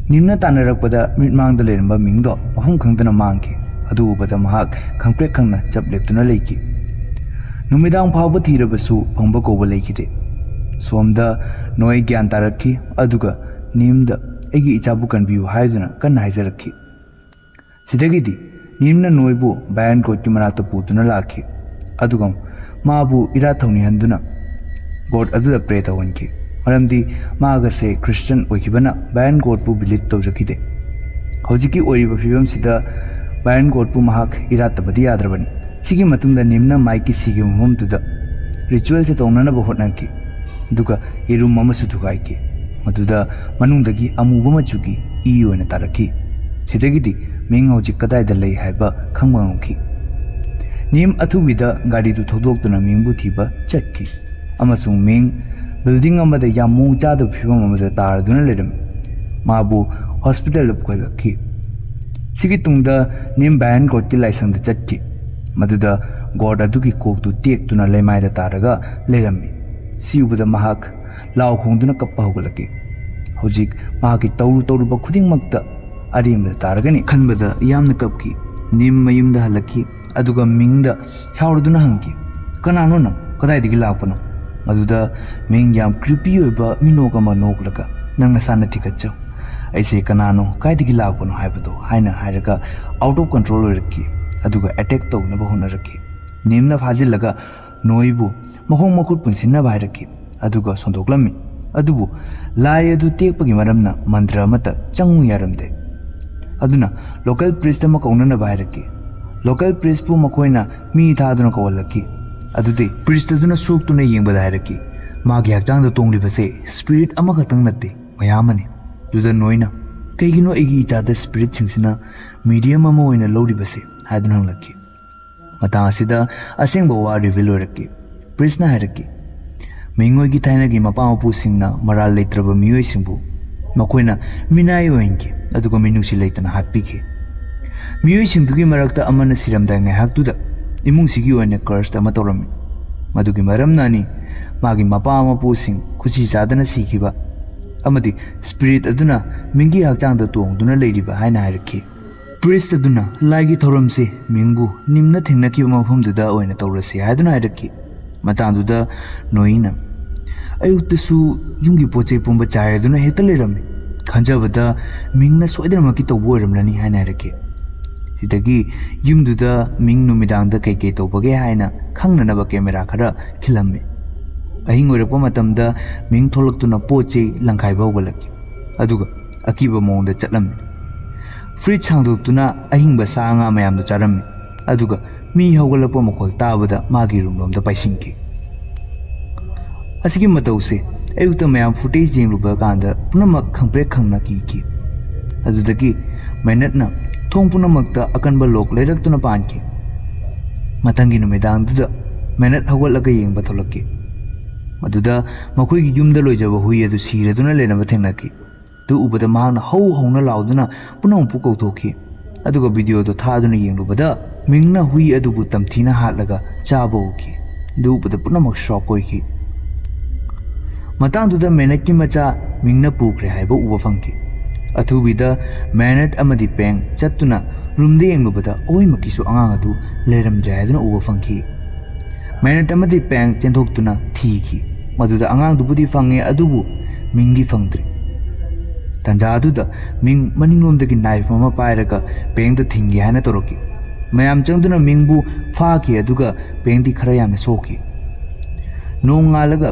ꯅꯤꯝꯅ ꯇꯥꯟꯅꯔꯛꯄꯗ ꯃꯤꯠꯃꯥꯡꯗ ꯂꯩꯔꯝꯕ ꯃꯤꯡꯗꯣ ꯃꯐꯝ ꯈꯪꯗꯅ ꯃꯥꯡꯈꯤ꯫ ꯑꯗꯨ ꯎꯕꯗ ꯃꯍꯥꯛ ꯈꯪꯄ꯭ꯔꯦꯛ ꯈꯪꯅ ꯆꯞ ꯂꯦꯞꯇꯨꯅ ꯂꯩꯈꯤ꯫ ꯅꯨꯃꯤꯗꯥꯡ ꯐꯥꯎꯕ ꯊꯤꯔꯕꯁꯨ ꯐꯪꯕ ꯀꯧꯕ ꯂꯩꯈꯤꯗꯦ꯫ ꯁꯣꯝꯗ ꯅꯣꯏ ꯒ꯭ꯌꯥꯟ ꯇꯥꯔꯛꯈꯤ, ꯑꯗꯨꯒ ꯅꯤꯝꯗ "ꯑꯩꯒꯤ ꯏꯆꯥꯕꯨ ꯀꯟꯕꯤꯌꯨ" ꯍꯥꯏꯗꯨꯅ ꯀꯟꯅ ꯍꯥꯏꯖꯔꯛꯈꯤ꯫ ꯁꯤꯗꯒꯤꯗꯤ ꯅꯤꯝꯅ ꯅꯣꯏꯕꯨ ꯕꯥꯌꯟ ꯒꯣꯗꯀꯤ ꯃꯅꯥꯛꯇ ꯄꯨꯗꯨꯅ ꯂꯥꯛꯈꯤ, ꯑꯗꯨꯒ ꯃꯥꯕꯨ ꯏꯔꯥꯠ ꯊꯧꯅꯤꯍꯟꯗꯨꯅ ꯒꯣꯗ ꯑꯗꯨꯗ ꯄ꯭ꯔꯦ ꯇꯧꯍꯟꯈꯤ꯫ ꯃꯔꯝꯗꯤ ꯃꯍꯥꯛ ꯑꯁꯦ ꯈ꯭ꯔꯤꯁꯇꯟ ꯑꯣꯏꯈꯤꯕꯅ ꯕꯥꯌꯟ ꯒꯣꯗꯄꯨ ꯕꯤꯂꯤꯞ ꯇꯧꯖꯈꯤꯗꯦ꯫ ꯍꯧꯖꯤꯛꯀꯤ ꯑꯣꯏꯔꯤꯕ ꯐꯤꯕꯝꯁꯤꯗ ꯕꯥꯌꯟ ꯒꯣꯗꯄꯨ ꯃꯍꯥꯛ ꯏꯔꯥꯠꯇꯕꯗꯤ ꯌꯥꯗ꯭ꯔꯕꯅꯤ꯫ ꯁꯤꯒꯤ ꯃꯇꯨꯡꯗ ꯅꯤꯝꯅ ꯃꯥꯏꯛꯀꯤ ꯁꯤꯈꯤꯕ ꯃꯐꯝꯗꯨꯗ ꯔꯤꯆꯨꯋꯦꯜꯁꯦ ꯇꯧꯅꯅꯕ ꯍꯣꯠꯅꯈꯤ, ꯑꯗꯨꯒ ꯌꯦꯔꯨꯝ ꯑꯃꯁꯨ ꯊꯨꯒꯥꯏꯈꯤ꯫ ꯃꯗꯨꯗ ꯃꯅꯨꯡꯗꯒꯤ ꯑꯃꯨꯕ ꯃꯆꯨꯒꯤ ꯏ ꯑꯣꯏꯅ ꯇꯥꯔꯛꯈꯤ꯫ ꯁꯤꯗꯒꯤꯗꯤ ꯃꯤꯡ ꯍꯧꯖꯤꯛ ꯀꯗꯥꯏꯗ ꯂꯩ ꯍꯥꯏꯕ ꯈꯪꯕ ꯉꯝꯈꯤ꯫ ꯅꯤꯝ ꯑꯊꯨꯕꯤꯗ ꯒꯥꯔꯤꯗꯨ ꯊꯧꯗꯣꯛꯇꯨꯅ ꯃꯤꯡꯕꯨ ꯊꯤꯕ ꯆꯠꯈꯤ, ꯑꯃꯁꯨꯡ ꯃꯤꯡ ꯕꯤꯜꯗꯤꯡ ꯑꯃꯗ ꯌꯥꯝ ꯃꯑꯣꯡ ꯆꯥꯗꯕ ꯐꯤꯕꯝ ꯑꯃꯗ ꯇꯥꯔꯗꯨꯅ ꯂꯩꯔꯝꯃꯤ꯫ ꯃꯥꯕꯨ ꯍꯣꯁꯄꯤꯇꯥꯜꯗ ꯄꯨꯈꯠꯂꯛꯈꯤ꯫ ꯁꯤꯒꯤ ꯇꯨꯡꯗ ꯅꯤꯝ ꯕꯥꯌꯟ ꯒꯣꯗꯀꯤ ꯂꯥꯏꯁꯪꯗ ꯆꯠꯈꯤ, ꯃꯗꯨꯗ ꯒꯣꯗ ꯑꯗꯨꯒꯤ ꯀꯣꯛꯇꯨ ꯇꯦꯛꯇꯨꯅ ꯂꯩꯃꯥꯏꯗ ꯇꯥꯔꯒ ꯂꯩꯔꯝꯃꯤ꯫ ꯁꯤ ꯎꯕꯗ ꯃꯍꯥꯛ ꯂꯥꯎ ꯈꯣꯡꯗꯨꯅ ꯀꯞꯄ ꯍꯧꯒꯠꯂꯛꯈꯤ꯫ ꯍꯧꯖꯤꯛ ꯃꯍꯥꯛꯀꯤ ꯇꯧꯔꯨ ꯇꯧꯔꯨꯕ ꯈꯨꯗꯤꯡꯃꯛꯇ ꯑꯔꯦꯝꯕꯗ ꯇꯥꯔꯒꯅꯤ ꯈꯟꯕꯗ ꯌꯥꯝꯅ ꯀꯞꯈꯤ꯫ ꯅꯤꯝ ꯃꯌꯨꯝꯗ ꯍꯜꯂꯛꯈꯤ, ꯑꯗꯨꯒ ꯃꯤꯡꯗ ꯁꯥꯎꯔꯗꯨꯅ ꯍꯪꯈꯤ, "ꯀꯅꯥꯅꯣ ꯅꯪ? ꯀꯗꯥꯏꯗꯒꯤ ꯂꯥꯛꯄꯅꯣ?" ꯃꯗꯨꯗ ꯃꯤꯡ ꯌꯥꯝ creepy ꯑꯣꯏꯕ ꯃꯤꯅꯣꯛ ꯑꯃ ꯅꯣꯛꯂꯒ, "ꯅꯪ ꯅꯁꯥ ꯅꯊꯤꯒꯠꯆꯧ, ꯑꯩꯁꯦ ꯀꯅꯥꯅꯣ, ꯀꯥꯏꯗꯒꯤ ꯂꯥꯛꯄꯅꯣ ꯍꯥꯏꯕꯗꯣ" ꯍꯥꯏꯅ ꯍꯥꯏꯔꯒ out of control ꯑꯣꯏꯔꯛꯈꯤ, ꯑꯗꯨꯒ attack ꯇꯧꯅꯕ ꯍꯣꯠꯅꯔꯛꯈꯤ꯫ ꯅꯤꯝꯅ ꯐꯥꯖꯤꯜꯂꯒ ꯅꯣꯏꯕꯨ ꯃꯈꯣꯡ ꯃꯈꯨꯠ ꯄꯨꯟꯁꯤꯟꯅꯕ ꯍꯥꯏꯔꯛꯈꯤ, ꯑꯗꯨꯒ ꯁꯣꯟꯗꯣꯛꯂꯝꯃꯤ꯫ ꯑꯗꯨꯕꯨ ꯂꯥꯏ ꯑꯗꯨ ꯇꯦꯛꯄꯒꯤ ꯃꯔꯝꯅ ꯃꯟꯇ꯭ꯔ ꯑꯃꯠꯇ ꯆꯪꯉꯨ ꯌꯥꯔꯝꯗꯦ꯫ ꯑꯗꯨꯅ local priest ꯑꯃ ꯀꯧꯅꯅꯕ ꯍꯥꯏꯔꯛꯈꯤ꯫ Local priestꯄꯨ ꯃꯈꯣꯏꯅ ꯃꯤ ꯊꯥꯗꯨꯅ ꯀꯧꯍꯜꯂꯛꯈꯤ꯫ ꯑꯗꯨꯗꯤ priest ꯑꯗꯨꯅ ꯁꯣꯛꯇꯨꯅ ꯌꯦꯡꯕꯗ ꯍꯥꯏꯔꯛꯈꯤ, "ꯃꯥꯒꯤ ꯍꯛꯆꯥꯡꯗ ꯇꯣꯡꯂꯤꯕꯁꯦ spirit ꯑꯃꯈꯛꯇꯪ ꯅꯠꯇꯦ, ꯃꯌꯥꯝ ꯑꯃꯅꯤ"꯫ ꯑꯗꯨꯗ ꯅꯣꯏꯅ, "ꯀꯩꯒꯤꯅꯣ ꯑꯩꯒꯤ ꯏꯆꯥꯗ spiritꯁꯤꯡꯁꯤꯅ medium ꯑꯃ ꯑꯣꯏꯅ ꯂꯧꯔꯤꯕꯁꯦ?" ꯍꯥꯏꯗꯨꯅ ꯍꯪꯂꯛꯈꯤ꯫ ꯃꯇꯥꯡ ꯑꯁꯤꯗ ꯑꯁꯦꯡꯕ ꯋꯥ reveal ꯑꯣꯏꯔꯛꯈꯤ꯫ Priestꯅ ꯍꯥꯏꯔꯛꯈꯤ, ꯃꯤꯡꯑꯣꯏꯒꯤ ꯊꯥꯏꯅꯒꯤ ꯃꯄꯥ ꯃꯄꯨꯁꯤꯡꯅ ꯃꯔꯥꯜ ꯂꯩꯇ꯭ꯔꯕ ꯃꯤꯑꯣꯏꯁꯤꯡꯕꯨ ꯃꯈꯣꯏꯅ ꯃꯤꯅꯥꯏ ꯑꯣꯏꯍꯟꯈꯤ, ꯑꯗꯨꯒ ꯃꯤꯅꯨꯡꯁꯤ ꯂꯩꯇꯅ ꯍꯥꯠꯄꯤꯈꯤ꯫ ꯃꯤꯑꯣꯏꯁꯤꯡꯗꯨꯒꯤ ꯃꯔꯛꯇ ꯑꯃꯅ ꯁꯤꯔꯝꯗꯥꯏ ꯉꯥꯏꯍꯥꯛꯇꯨꯗ ꯏꯃꯨꯡꯁꯤꯒꯤ ꯑꯣꯏꯅ curse ꯑꯃ ꯇꯧꯔꯝꯃꯤ꯫ ꯃꯗꯨꯒꯤ ꯃꯔꯝꯅꯅꯤ ꯃꯥꯒꯤ ꯃꯄꯥ ꯃꯄꯨꯁꯤꯡ ꯈꯨꯁꯤ ꯆꯥꯗꯅ ꯁꯤꯈꯤꯕ ꯑꯃꯗꯤ spirit ꯑꯗꯨꯅ ꯃꯤꯡꯒꯤ ꯍꯛꯆꯥꯡꯗ ꯇꯣꯡꯗꯨꯅ ꯂꯩꯔꯤꯕ ꯍꯥꯏꯅ ꯍꯥꯏꯔꯛꯈꯤ꯫ Priest ꯑꯗꯨꯅ ꯂꯥꯏꯒꯤ ꯊꯧꯔꯝꯁꯤ ꯃꯤꯡꯕꯨ ꯅꯤꯝꯅ ꯊꯦꯡꯅꯈꯤꯕ ꯃꯐꯝꯗꯨꯗ ꯑꯣꯏꯅ ꯇꯧꯔꯁꯤ ꯍꯥꯏꯗꯨꯅ ꯍꯥꯏꯔꯛꯈꯤ꯫ ꯃꯇꯥꯡꯗꯨꯗ ꯅꯣꯏꯅ, "ꯑꯌꯨꯛꯇꯁꯨ ꯌꯨꯝꯒꯤ ꯄꯣꯠ ꯆꯩ ꯄꯨꯝꯕ ꯆꯥꯏꯗꯨꯅ ꯍꯦꯛꯇ ꯂꯩꯔꯝꯃꯤ꯫ ꯈꯟꯖꯕꯗ ꯃꯤꯡꯅ ꯁꯣꯏꯗꯅꯃꯛꯀꯤ ꯇꯧꯕ ꯑꯣꯏꯔꯝꯂꯅꯤ" ꯍꯥꯏꯅ ꯍꯥꯏꯔꯛꯈꯤ꯫ ꯁꯤꯗꯒꯤ ꯌꯨꯝꯗꯨꯗ ꯃꯤꯡ ꯅꯨꯃꯤꯗꯥꯡꯗ ꯀꯩꯀꯩ ꯇꯧꯕꯒꯦ ꯍꯥꯏꯅ ꯈꯪꯅꯅꯕ camera ꯈꯔ ꯈꯤꯜꯂꯝꯃꯤ꯫ ꯑꯍꯤꯡ ꯑꯣꯏꯔꯛꯄ ꯃꯇꯝꯗ ꯃꯤꯡ ꯊꯣꯛꯂꯛꯇꯨꯅ ꯄꯣꯠ ꯆꯩ ꯂꯪꯈꯥꯏꯕ ꯍꯧꯒꯠꯂꯛꯈꯤ, ꯑꯗꯨꯒ ꯑꯀꯤꯕ ꯃꯑꯣꯡꯗ ꯆꯠꯂꯝꯃꯤ꯫ Fridge ꯍꯥꯡꯗꯣꯛꯇꯨꯅ ꯑꯍꯤꯡꯕ ꯁꯥ ꯉꯥ ꯃꯌꯥꯝꯗꯨ ꯆꯥꯔꯝꯃꯤ, ꯑꯗꯨꯒ ꯃꯤ ꯍꯧꯒꯠꯂꯛꯄ ꯃꯈꯣꯜ ꯇꯥꯕꯗ ꯃꯥꯒꯤ room ꯂꯣꯝꯗ ꯄꯥꯏꯁꯤꯟꯈꯤ꯫ ꯑꯁꯤꯒꯤ ꯃꯇꯧꯁꯦ ꯑꯌꯨꯛꯇ ꯃꯌꯥꯝ footage ꯌꯦꯡꯂꯨꯕ ꯀꯥꯟꯗ ꯄꯨꯝꯅꯃꯛ ꯈꯪꯄ꯭ꯔꯦꯛ ꯈꯪꯅ ꯀꯤꯈꯤ꯫ ꯑꯗꯨꯗꯒꯤ ꯃꯦꯅꯠꯅ ꯊꯣꯡ ꯄꯨꯝꯅꯃꯛꯇ ꯑꯀꯟꯕ lock ꯂꯩꯔꯛꯇꯨꯅ ꯄꯥꯟꯈꯤ꯫ ꯃꯊꯪꯒꯤ ꯅꯨꯃꯤꯗꯥꯡꯗꯨꯗ ꯃꯦꯅꯠ ꯍꯧꯒꯠꯂꯒ ꯌꯦꯡꯕ ꯊꯣꯛꯂꯛꯈꯤ꯫ ꯃꯗꯨꯗ ꯃꯈꯣꯏꯒꯤ ꯌꯨꯝꯗ ꯂꯣꯏꯖꯕ ꯍꯨꯏ ꯑꯗꯨ ꯁꯤꯔꯗꯨꯅ ꯂꯩꯔꯝꯕ ꯊꯦꯡꯅꯈꯤ꯫ ꯑꯗꯨ ꯎꯕꯗ ꯃꯍꯥꯛꯅ ꯍꯧ ꯍꯧꯅ ꯂꯥꯎꯗꯨꯅ ꯄꯨꯝꯅꯃꯛꯄꯨ ꯀꯧꯊꯣꯛꯈꯤ꯫ ꯑꯗꯨꯒ videoꯗꯨ ꯊꯥꯗꯨꯅ ꯌꯦꯡꯂꯨꯕꯗ ꯃꯤꯡꯅ ꯍꯨꯏ ꯑꯗꯨꯕꯨ ꯇꯝꯊꯤꯅ ꯍꯥꯠꯂꯒ ꯆꯥꯕ ꯎꯈꯤ꯫ ꯑꯗꯨ ꯎꯕꯗ ꯄꯨꯝꯅꯃꯛ shock ꯑꯣꯏꯈꯤ꯫ ꯃꯇꯥꯡꯗꯨꯗ ꯃꯦꯅꯦꯠꯀꯤ ꯃꯆꯥ ꯃꯤꯡꯅ ꯄꯨꯈ꯭ꯔꯦ ꯍꯥꯏꯕ ꯎꯕ ꯐꯪꯈꯤ꯫ ꯑꯊꯨꯕꯤꯗ ꯃꯦꯅꯦꯠ ꯑꯃꯗꯤ ꯄꯦꯡ ꯆꯠꯇꯨꯅ ꯔꯨꯝꯗ ꯌꯦꯡꯂꯨꯕꯗ ꯑꯣꯏꯃꯛꯀꯤꯁꯨ ꯑꯉꯥꯡ ꯑꯗꯨ ꯂꯩꯔꯝꯗ꯭ꯔꯦ ꯍꯥꯏꯗꯨꯅ ꯎꯕ ꯐꯪꯈꯤ꯫ ꯃꯦꯅꯦꯠ ꯑꯃꯗꯤ ꯄꯦꯡ ꯆꯦꯟꯊꯣꯛꯇꯨꯅ ꯊꯤꯈꯤ꯫ ꯃꯗꯨꯗ ꯑꯉꯥꯡꯗꯨꯕꯨꯗꯤ ꯐꯪꯉꯦ, ꯑꯗꯨꯕꯨ ꯃꯤꯡꯗꯤ ꯐꯪꯗ꯭ꯔꯦ꯫ ꯇꯥꯟꯖꯥ ꯑꯗꯨꯗ ꯃꯤꯡ ꯃꯅꯤꯡꯂꯣꯝꯗꯒꯤ ꯅꯥꯏꯐ ꯑꯃ ꯄꯥꯏꯔꯒ ꯄꯦꯡꯗ ꯊꯤꯟꯒꯦ ꯍꯥꯏꯅ ꯇꯧꯔꯛꯈꯤ꯫ ꯃꯌꯥꯝ ꯆꯪꯗꯨꯅ ꯃꯤꯡꯕꯨ ꯐꯥꯈꯤ, ꯑꯗꯨꯒ ꯄꯦꯡꯗꯤ ꯈꯔ ꯌꯥꯝꯅ ꯁꯣꯛꯈꯤ꯫ ꯅꯣꯡꯉꯥꯜꯂꯒ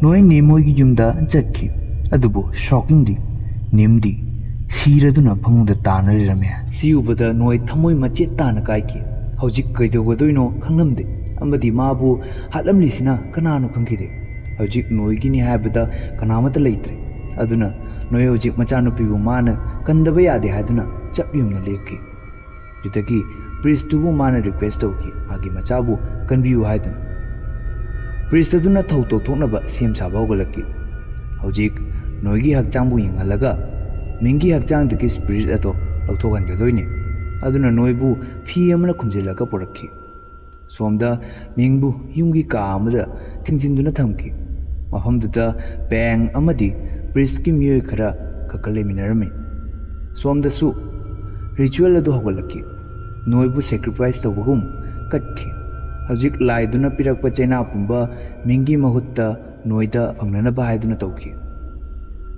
ꯅꯣꯏ ꯅꯤꯝ ꯍꯣꯏꯒꯤ ꯌꯨꯝꯗ ꯆꯠꯈꯤ꯫ ꯑꯗꯨꯕꯨ ꯁꯣꯛꯀꯤꯡꯂꯤ, ꯅꯤꯝꯗꯤ ꯁꯤꯔꯗꯨꯅ ꯐꯃꯨꯡꯗ ꯇꯥꯅ ꯂꯩꯔꯝꯃꯦ꯫ ꯁꯤ ꯎꯕꯗ ꯅꯣꯏ ꯊꯃꯣꯏ ꯃꯆꯦꯠ ꯇꯥꯅ ꯀꯥꯏꯈꯤ꯫ ꯍꯧꯖꯤꯛ ꯀꯩꯗꯧꯒꯗꯣꯏꯅꯣ ꯈꯪꯂꯝꯗꯦ, ꯑꯃꯗꯤ ꯃꯥꯕꯨ ꯍꯥꯠꯂꯝꯂꯤꯁꯤꯅ ꯀꯅꯥꯅꯣ ꯈꯪꯈꯤꯗꯦ꯫ ꯍꯧꯖꯤꯛ ꯅꯣꯏꯒꯤꯅꯤ ꯍꯥꯏꯕꯗ ꯀꯅꯥꯃꯠꯇ ꯂꯩꯇ꯭ꯔꯦ꯫ ꯑꯗꯨꯅ ꯅꯣꯏ ꯍꯧꯖꯤꯛ ꯃꯆꯥꯅꯨꯄꯤꯕꯨ ꯃꯥꯅ ꯀꯟꯗꯕ ꯌꯥꯗꯦ ꯍꯥꯏꯗꯨꯅ ꯆꯞ ꯌꯨꯝꯅ ꯂꯦꯞꯈꯤ꯫ ꯑꯗꯨꯗꯒꯤ ꯄ꯭ꯔꯤꯁꯇꯨꯕꯨ ꯃꯥꯅ ꯔꯤꯀ꯭ꯋꯦꯁ ꯇꯧꯈꯤ, ꯃꯥꯒꯤ ꯃꯆꯥꯕꯨ ꯀꯟꯕꯤꯌꯨ ꯍꯥꯏꯗꯨꯅ꯫ ꯄ꯭ꯔꯤꯁ ꯑꯗꯨꯅ ꯊꯧ ꯇꯧꯊꯣꯛꯅꯕ ꯁꯦꯝ ꯁꯥꯕ ꯍꯧꯒꯠꯂꯛꯈꯤ꯫ ꯍꯧꯖꯤꯛ ꯅꯣꯏꯒꯤ ꯍꯛꯆꯥꯡꯕꯨ ꯌꯦꯡꯍꯜꯂꯒ ꯃꯤꯡꯒꯤ ꯍꯛꯆꯥꯡꯗꯒꯤ ꯁ꯭ꯄꯤꯔꯤꯠ ꯑꯗꯣ ꯂꯧꯊꯣꯛꯍꯟꯒꯗꯣꯏꯅꯤ꯫ ꯑꯗꯨꯅ ꯅꯣꯏꯕꯨ ꯐꯤ ꯑꯃꯅ ꯈꯨꯝꯖꯤꯜꯂꯒ ꯄꯨꯔꯛꯈꯤ꯫ ꯁꯣꯝꯗ ꯃꯤꯡꯕꯨ ꯌꯨꯝꯒꯤ ꯀꯥ ꯑꯃꯗ ꯊꯤꯡꯖꯤꯟꯗꯨꯅ ꯊꯝꯈꯤ꯫ ꯃꯐꯝꯗꯨꯗ ꯄꯦꯡ ꯑꯃꯗꯤ ꯄ꯭ꯔꯤꯁꯀꯤ ꯃꯤꯑꯣꯏ ꯈꯔ ꯈꯛꯀ ꯂꯩꯃꯤꯟꯅꯔꯝꯃꯤ꯫ ꯁꯣꯝꯗꯁꯨ ꯔꯤꯆꯨꯋꯦꯜ ꯑꯗꯨ ꯍꯧꯒꯠꯂꯛꯈꯤ꯫ ꯅꯣꯏꯕꯨ ꯁꯦꯀ꯭ꯔꯤꯐꯥꯏꯁ ꯇꯧꯕꯒꯨꯝ ꯀꯠꯈꯤ꯫ ꯍꯧꯖꯤꯛ ꯂꯥꯏꯗꯨꯅ ꯄꯤꯔꯛꯄ ꯆꯩꯅꯥ ꯄꯨꯝꯕ ꯃꯤꯡꯒꯤ ꯃꯍꯨꯠꯇ ꯅꯣꯏꯗ ꯐꯪꯅꯅꯕ ꯍꯥꯏꯗꯨꯅ ꯇꯧꯈꯤ꯫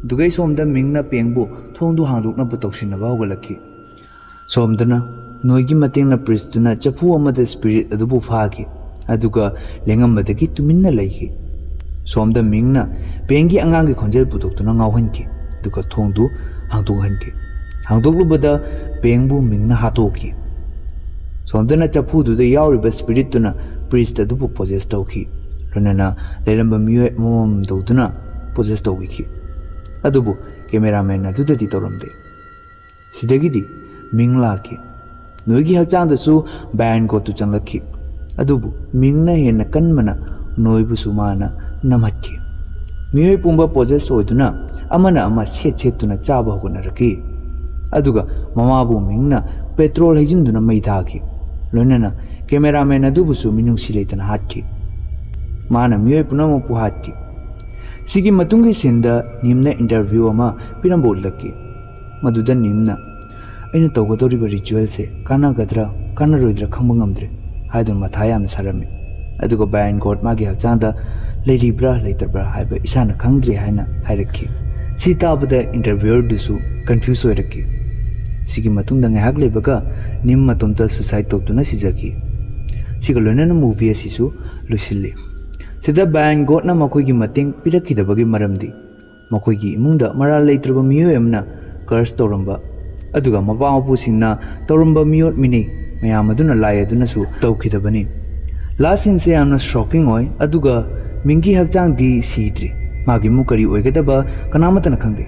ꯑꯗꯨꯒꯩ ꯁꯣꯝꯗ ꯃꯤꯡꯅ ꯄꯦꯡꯕꯨ ꯊꯣꯡꯗꯨ ꯍꯥꯡꯗꯣꯛꯅꯕ ꯇꯧꯁꯤꯟꯅꯕ ꯍꯧꯒꯠꯂꯛꯈꯤ꯫ ꯁꯣꯝꯗꯅ ꯅꯣꯏꯒꯤ ꯃꯇꯦꯡꯅ ꯄ꯭ꯔꯤꯁꯇꯨꯅ ꯆꯐꯨ ꯑꯃꯗ ꯁ꯭ꯄꯤꯔꯤꯠ ꯑꯗꯨꯕꯨ ꯐꯥꯈꯤ, ꯑꯗꯨꯒ ꯂꯦꯡꯉꯝꯕꯗꯒꯤ ꯇꯨꯃꯤꯟꯅ ꯂꯩꯈꯤ꯫ ꯁꯣꯝꯗ ꯃꯤꯡꯅ ꯄꯦꯡꯒꯤ ꯑꯉꯥꯡꯒꯤ ꯈꯣꯟꯖꯦꯜ ꯄꯨꯊꯣꯛꯇꯨꯅ ꯉꯥꯎꯍꯟꯈꯤ, ꯑꯗꯨꯒ ꯊꯣꯡꯗꯨ ꯍꯥꯡꯗꯣꯛꯍꯟꯈꯤ꯫ ꯍꯥꯡꯗꯣꯛꯂꯨꯕꯗ ꯄꯦꯡꯕꯨ ꯃꯤꯡꯅ ꯍꯥꯠꯇꯣꯛꯈꯤ꯫ ꯁꯣꯝꯗꯅ ꯆꯐꯨꯗꯨꯗ ꯌꯥꯎꯔꯤꯕ ꯁ꯭ꯄꯤꯔꯤꯠꯇꯨꯅ ꯄ꯭ꯔꯤꯁ ꯑꯗꯨꯕꯨ ꯄꯣꯖꯦꯁ ꯇꯧꯈꯤ꯫ ꯂꯣꯏꯅꯅ ꯂꯩꯔꯝꯕ ꯃꯤꯑꯣꯏ ꯑꯃꯃꯝ ꯇꯧꯗꯨꯅ ꯄꯣꯖꯦꯁ ꯇꯧꯕꯤꯈꯤ꯫ ꯑꯗꯨꯕꯨ ꯀꯦꯃꯦꯔꯥꯃꯦꯟ ꯑꯗꯨꯗꯗꯤ ꯇꯧꯔꯝꯗꯦ꯫ ꯁꯤꯗꯒꯤꯗꯤ ꯃꯤꯡ ꯂꯥꯛꯈꯤ꯫ ꯅꯣꯏꯒꯤ ꯍꯛꯆꯥꯡꯗꯁꯨ ꯕꯥꯏꯔꯟ ꯒꯣꯠꯇꯨ ꯆꯪꯂꯛꯈꯤ꯫ ꯑꯗꯨꯕꯨ ꯃꯤꯡꯅ ꯍꯦꯟꯅ ꯀꯟꯕꯅ ꯅꯣꯏꯕꯨꯁꯨ ꯃꯥꯅ ꯅꯝꯍꯠꯈꯤ꯫ ꯃꯤꯑꯣꯏ ꯄꯨꯝꯕ ꯄꯣꯖꯦꯁ ꯑꯣꯏꯗꯨꯅ ꯑꯃꯅ ꯑꯃ ꯁꯦꯠ ꯁꯦꯠꯇꯨꯅ ꯆꯥꯕ ꯍꯧꯒꯠꯅꯔꯛꯈꯤ꯫ ꯑꯗꯨꯒ ꯃꯃꯥꯕꯨ ꯃꯤꯡꯅ ꯄꯦꯇ꯭ꯔꯣꯜ ꯍꯩꯖꯤꯟꯗꯨꯅ ꯃꯩ ꯊꯥꯈꯤ꯫ ꯂꯣꯏꯅꯅ ꯀꯦꯃꯦꯔꯥꯃꯦꯟ ꯑꯗꯨꯕꯨꯁꯨ ꯃꯤꯅꯨꯡꯁꯤ ꯂꯩꯇꯅ ꯍꯥꯠꯈꯤ꯫ ꯃꯥꯅ ꯃꯤꯑꯣꯏ ꯄꯨꯝꯅꯃꯛꯄꯨ ꯍꯥꯠꯈꯤ꯫ ꯁꯤꯒꯤ ꯃꯇꯨꯡꯒꯤ ꯁꯤꯟꯗ ꯅꯤꯝꯅ ꯏꯟꯇꯔꯚ꯭ꯌꯨ ꯑꯃ ꯄꯤꯔꯝꯕ ꯎꯠꯂꯛꯈꯤ꯫ ꯃꯗꯨꯗ ꯅꯤꯝꯅ, "ꯑꯩꯅ ꯇꯧꯒꯗꯧꯔꯤꯕ ꯔꯤꯆꯨꯋꯦꯜꯁꯦ ꯀꯥꯟꯅꯒꯗ꯭ꯔꯥ ꯀꯥꯟꯅꯔꯣꯏꯗ꯭ꯔꯥ ꯈꯪꯕ ꯉꯝꯗ꯭ꯔꯦ" ꯍꯥꯏꯗꯨꯅ ꯃꯊꯥ ꯌꯥꯝꯅ ꯁꯥꯔꯝꯃꯤ꯫ ꯑꯗꯨꯒ ꯕꯥꯌꯟ ꯒꯣꯗ ꯃꯥꯒꯤ ꯍꯛꯆꯥꯡꯗ ꯂꯩꯔꯤꯕ꯭ꯔꯥ ꯂꯩꯇꯕ꯭ꯔꯥ ꯍꯥꯏꯕ ꯏꯁꯥꯅ ꯈꯪꯗ꯭ꯔꯦ ꯍꯥꯏꯅ ꯍꯥꯏꯔꯛꯈꯤ꯫ ꯁꯤ ꯇꯥꯕꯗ ꯏꯟꯇꯔꯚ꯭ꯌꯨꯋꯔꯗꯨꯁꯨ ꯀꯟꯐ꯭ꯌꯨꯁ ꯑꯣꯏꯔꯛꯈꯤ꯫ ꯁꯤꯒꯤ ꯃꯇꯨꯡꯗ ꯉꯥꯏꯍꯥꯛ ꯂꯩꯕꯒ ꯅꯤꯝ ꯃꯇꯣꯝꯇ ꯁꯨꯁꯥꯏꯗ ꯇꯧꯗꯨꯅ ꯁꯤꯖꯈꯤ꯫ ꯁꯤꯒ ꯂꯣꯏꯅꯅ ꯃꯨꯚꯤ ꯑꯁꯤꯁꯨ ꯂꯣꯏꯁꯤꯜꯂꯤ꯫ ꯁꯤꯗ ꯕꯥꯌꯟ ꯒꯣꯗꯅ ꯃꯈꯣꯏꯒꯤ ꯃꯇꯦꯡ ꯄꯤꯔꯛꯈꯤꯗꯕꯒꯤ ꯃꯔꯝꯗꯤ ꯃꯈꯣꯏꯒꯤ ꯏꯃꯨꯡꯗ ꯃꯔꯥꯜ ꯂꯩꯇ꯭ꯔꯕ ꯃꯤꯑꯣꯏ ꯑꯃꯅ ꯀꯔꯁ ꯇꯧꯔꯝꯕ, ꯑꯗꯨꯒ ꯃꯄꯥ ꯃꯄꯨꯁꯤꯡꯅ ꯇꯧꯔꯝꯕ ꯃꯤꯑꯣꯠ ꯃꯤꯅꯩ ꯃꯌꯥꯝ ꯑꯗꯨꯅ ꯂꯥꯏ ꯑꯗꯨꯅꯁꯨ ꯇꯧꯈꯤꯗꯕꯅꯤ꯫ ꯂꯥꯁ ꯁꯤꯟꯁꯦ ꯌꯥꯝꯅ ꯁꯣꯀꯤꯡ ꯑꯣꯏ, ꯑꯗꯨꯒ ꯃꯤꯡꯒꯤ ꯍꯛꯆꯥꯡꯗꯤ ꯁꯤꯗ꯭ꯔꯤ꯫ ꯃꯥꯒꯤ ꯏꯃꯨꯡ ꯀꯔꯤ ꯑꯣꯏꯒꯗꯕ ꯀꯅꯥꯃꯠꯇꯅ ꯈꯪꯗꯦ꯫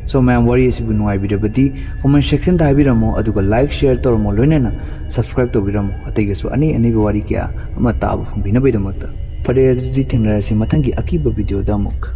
ꯁꯣ ꯃꯌꯥꯝ, ꯋꯥꯔꯤ ꯑꯁꯤꯕꯨ ꯅꯨꯡꯉꯥꯏꯕꯤꯔꯕꯗꯤ ꯀꯣꯃꯦꯟ ꯁꯦꯛꯁꯟꯗ ꯍꯥꯏꯕꯤꯔꯝꯃꯣ, ꯑꯗꯨꯒ ꯂꯥꯏꯛ, ꯁꯤꯌꯔ ꯇꯧꯔꯝꯃꯣ, ꯂꯣꯏꯅꯅ ꯁꯕꯁꯀ꯭ꯔꯥꯏꯕ ꯇꯧꯕꯤꯔꯝꯃꯣ, ꯑꯇꯩꯒꯁꯨ ꯑꯅꯩ ꯑꯅꯩꯕ ꯋꯥꯔꯤ ꯀꯌꯥ ꯑꯃ ꯇꯥꯕ ꯐꯪꯕꯤꯅꯕꯒꯤꯗꯃꯛꯇ꯫ ꯐꯔꯦ, ꯑꯗꯨꯗꯤ ꯊꯦꯡꯅꯔꯁꯤ ꯃꯊꯪꯒꯤ ꯑꯀꯤꯕ ꯚꯤꯗꯤꯑꯣꯗ ꯑꯃꯨꯛ꯫